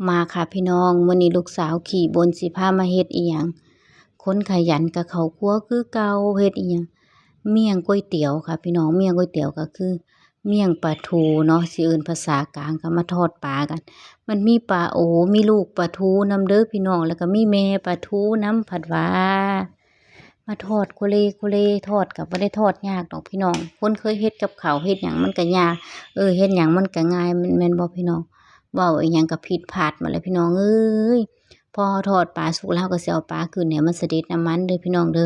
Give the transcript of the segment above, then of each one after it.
ມາຄ່ະພີ່ນ້ອງ, ມື້ນີ້ລູກສາວຂີ້ບົ່ນຊິພາມາເຮັດອີ່ຫຍັງ? ຄົນຂະຫຍັນກໍເຂົ້າຄົວຄືເກົ່າ. ເຮັດອີ່ຫຍັງ? ມ້ຽງກ໋ວຍຕຽວຄ່ະພີ່ນ້ອງ. ມ້ຽງກ໋ວຍຕຽວກໍຄືມ້ຽງປາທູເນາະ, ຊິເອີ້ນພາສາກາງກໍມາທອດປາກັນ. ມັນມີປາໂອ, ມີລູກປາທູນຳເດີພີ່ນ້ອງ, ແລ້ວກໍມີແມ່ປາທູນຳ. ພັດວ່າມາທອດໂຄເລໂຄເລ, ທອດກໍບໍ່ໄດ້ທອດຍາກດອກພີ່ນ້ອງ. ຄົນເຄີຍເຮັດກັບເຂົ້າເຮັດຫຍັງມັນກໍຍາກ, ເອີ ເຮັດຫຍັງມັນກໍງ່າຍ, ແມ່ນ ແມ່ນບໍ່ພີ່ນ້ອງ? ເວົ້າອີ່ຫຍັງກໍຜິດພາດໝົດແຫຼະພີ່ນ້ອງເອີຍ. ພໍເຮົາທອດປາສຸກແລ້ວ ເຮົາກໍຊິເອົາປາຂຶ້ນໃຫ້ມັນສະເດັດນ້ຳມັນເດີພີ່ນ້ອງເດີ.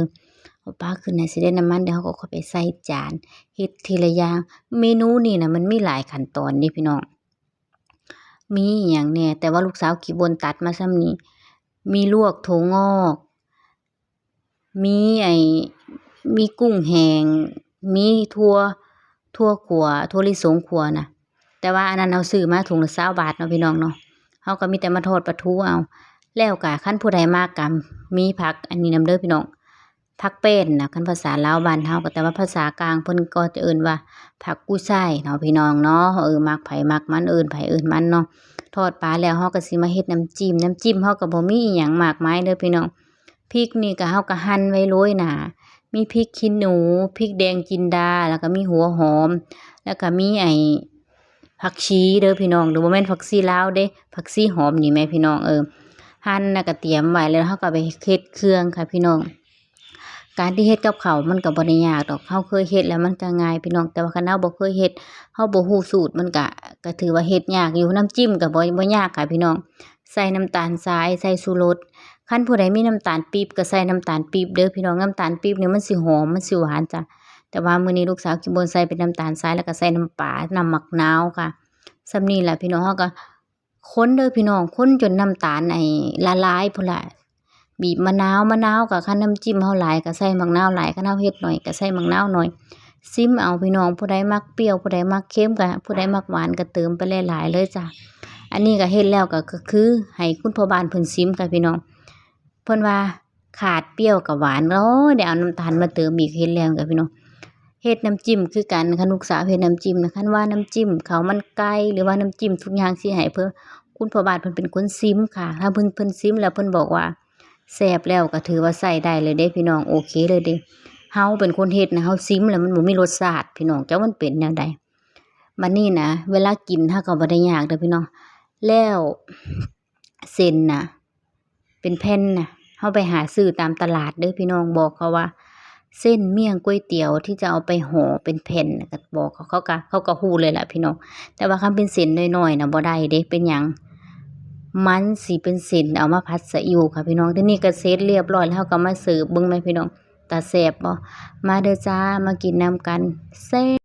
ເອົາປາຂຶ້ນໃຫ້ສະເດັດນ້ຳມັນ ແລ້ວເຮົາກໍຄ່ອຍໄປໃສ່ຈານ, ເຮັດທີລະຢ່າງ. ເມນູນີ້ນະ ມັນມີຫຼາຍຂັ້ນຕອນເດ້ພີ່ນ້ອງ, ມີອີ່ຫຍັງແດ່? ແຕ່ວ່າລູກສາວຂີ້ບົ່ນຕັດມາສ່ຳນີ້. ມີລວກຖົ່ວງອກ, ມີໄອ້ ມີກຸ້ງແຫ້ງ, ມີຖົ່ວ ຖົ່ວຂົ້ວ, ຖົ່ວລິສົງຂົ້ວນະ. ແຕ່ວ່າອັນນັ້ນເຮົາຊື້ມາຖົງລະຊາວບາດເນາະພີ່ນ້ອງເນາະ. ເຮົາກໍມີແຕ່ມາທອດປາທູເອົາ. ແລ້ວກໍຄັນຜູ້ໃດມັກກໍມີຜັກອັນນີ້ນຳເດີພີ່ນ້ອງ, ຜັກແປ້ນນະ ຄັນພາສາລາວບ້ານເຮົາ. ກໍແຕ່ວ່າພາສາກາງເພິ່ນກໍຈະເອີ້ນວ່າຜັກກຸໄຊເນາະພີ່ນ້ອງເນາະ. ເອີ ມັກໃຜມັກມັນ, ເອີ້ນໃຜເອີ້ນມັນເນາະ. ທອດປາແລ້ວ ເຮົາກໍຊິມາເຮັດນ້ຳຈິ້ມ. ນ້ຳຈິ້ມເຮົາກໍບໍ່ມີອີ່ຫຍັງມາກມາຍເດີພີ່ນ້ອງ. ພິກນີ້ກໍເຮົາກໍຫັ່ນໄວ້ໂລຍໜ້າ, ມີພິກຂີ້ໜູ, ພິກແດງຈິນດາ, ແລ້ວກໍມີຫົວຫອມ, ແລ້ວກໍມີໄອ້ຜັກຊີເດີພີ່ນ້ອງ, ຫຼື ບໍ່ແມ່ນຜັກຊີລາວເດ້, ຜັກຊີຫອມນີ້ແໝ່ພີ່ນ້ອງ. ເອີ ຫັ່ນແລ້ວກໍຕຽມໄວ້, ແລ້ວເຮົາກໍໄປເຮັດເຄື່ອງຄ່ະພີ່ນ້ອງ. ການທີ່ເຮັດກັບເຂົ້າມັນກໍບໍ່ໄດ້ຍາກດອກ, ເຮົາເຄີຍເຮັດແລ້ວມັນກໍງ່າຍພີ່ນ້ອງ. ແຕ່ວ່າຄັນເຮົາບໍ່ເຄີຍເຮັດ, ເຮົາບໍ່ຮູ້ສູດ, ມັນກໍ ກໍຖືວ່າເຮັດຍາກຢູ່. ນ້ຳຈິ້ມກໍບໍ່ ບໍ່ຍາກຄ່ະພີ່ນ້ອງ. ໃສ່ນ້ຳຕານຊາຍ, ໃສ່ຊູລົດ. ຄັນຜູ້ໃດມີນ້ຳຕານປີບກໍໃສ່ນ້ຳຕານປີບເດີພີ່ນ້ອງ. ນ້ຳຕານປີບນີ້ມັນຊິຫອມ, ມັນຊິຫວານຈ້ະ. ແຕ່ວ່າມື້ນີ້ລູກສາວຂີ້ບ່ນໃສ່ເປັນນ້ຳຕານຊາຍ ແລ້ວກໍໃສ່ນ້ຳປາ, ນ້ຳໝາກນາວຄ່ະ. ສ່ຳນີ້ລະພີ່ນ້ອງ, ເຮົາກໍຄົນເດີພີ່ນ້ອງ, ຄົນຈົນນ້ຳຕານໄອ້ລະລາຍພຸ້ນລະ. ບີບມະນາວ, ມະນາວກໍຄັນນ້ຳຈິ້ມເຮົາຫຼາຍກໍໃສ່ໝາກນາວຫຼາຍ, ຄັນເຮົາເຮັດໜ້ອຍກໍໃສ່ໝາກນາວໜ້ອຍ. ຊິມເອົາພີ່ນ້ອງ, ຜູ້ໃດມັກປ່ຽວ, ຜູ້ໃດມັກເຄັມ, ກໍ ຜູ້ໃດມັກຫວານກໍເຕີມໄປຫຼາຍໆເລີຍຈ້ະ. ອັນນີ້ກໍເຮັດແລ້ວກໍ ກໍຄືໃຫ້ຄຸນພໍ່ບ້ານເພິ່ນຊິມຄ່ະພີ່ນ້ອງ. ເພິ່ນວ່າຂາດປ່ຽວກັບຫວານ, ໂອ້ຍ ໄດ້ເອົານ້ຳຕານມາເຕີມອີກ. ເຮັດແລ້ວກໍພີ່ນ້ອງ, ເຮັດນ້ຳຈິ້ມຄືກັນ. ຄັນລູກສາວເຮັດນ້ຳຈິ້ມນະ, ຄັນວ່ານ້ຳຈິ້ມເຂົ້າມັນໄກ່ ຫຼືວ່ານ້ຳຈິ້ມທຸກຢ່າງຊິໃຫ້ເພິ່ນ, ຄຸນພໍ່ບ້ານເພິ່ນເປັນຄົນຊິມຄ່ະ. ຖ້າເພິ່ນ ເພິ່ນຊິມແລ້ວເພິ່ນບອກວ່າແຊບແລ້ວ ກໍຖືວ່າໃຊ້ໄດ້ເລີຍເດ້ພີ່ນ້ອງ, ໂອເຄເລີຍເດ້. ເຮົາເປັນຄົນເຮັດນະ, ເຮົາຊິມແລ້ວມັນບໍ່ມີລົດຊາດພີ່ນ້ອງ, ຈັກມັນເປັນແນວໃດ. ບັດນີ້ນະ ເວລາກິນເຮົາກໍບໍ່ໄດ້ຍາກເດີພີ່ນ້ອງ. ແລ້ວເສັ້ນນະ ເປັນແຜ່ນນະ, ເຮົາໄປຫາຊື້ຕາມຕະຫຼາດເດີພີ່ນ້ອງ. ບອກເຂົາວ່າເສັ້ນມ້ຽງກ໋ວຍຕຽວທີ່ຈະເອົາໄປຫໍ່ເປັນແຜ່ນນະ, ກໍບອກເຂົາ, ເຂົາກໍ ເຂົາກໍຮູ້ເລີຍລະພີ່ນ້ອງ. ແຕ່ວ່າຄັນເປັນເສັ້ນນ້ອຍໆນະ ບໍ່ໄດ້ເດ້. ເປັນຫຍັງ? ມັນຊິເປັນເສັ້ນເອົາມາຜັດຊີອິ້ວຄ່ະພີ່ນ້ອງ. ທີນີ້ກໍເສັດລຽບຮ້ອຍແລ້ວ, ເຮົາກໍມາເສີບເບິ່ງແມ່ພີ່ນ້ອງ, ຕາແຊບບໍ່? ມາເດີຈ້າ, ມາກິນນຳກັນ, ແຊບ.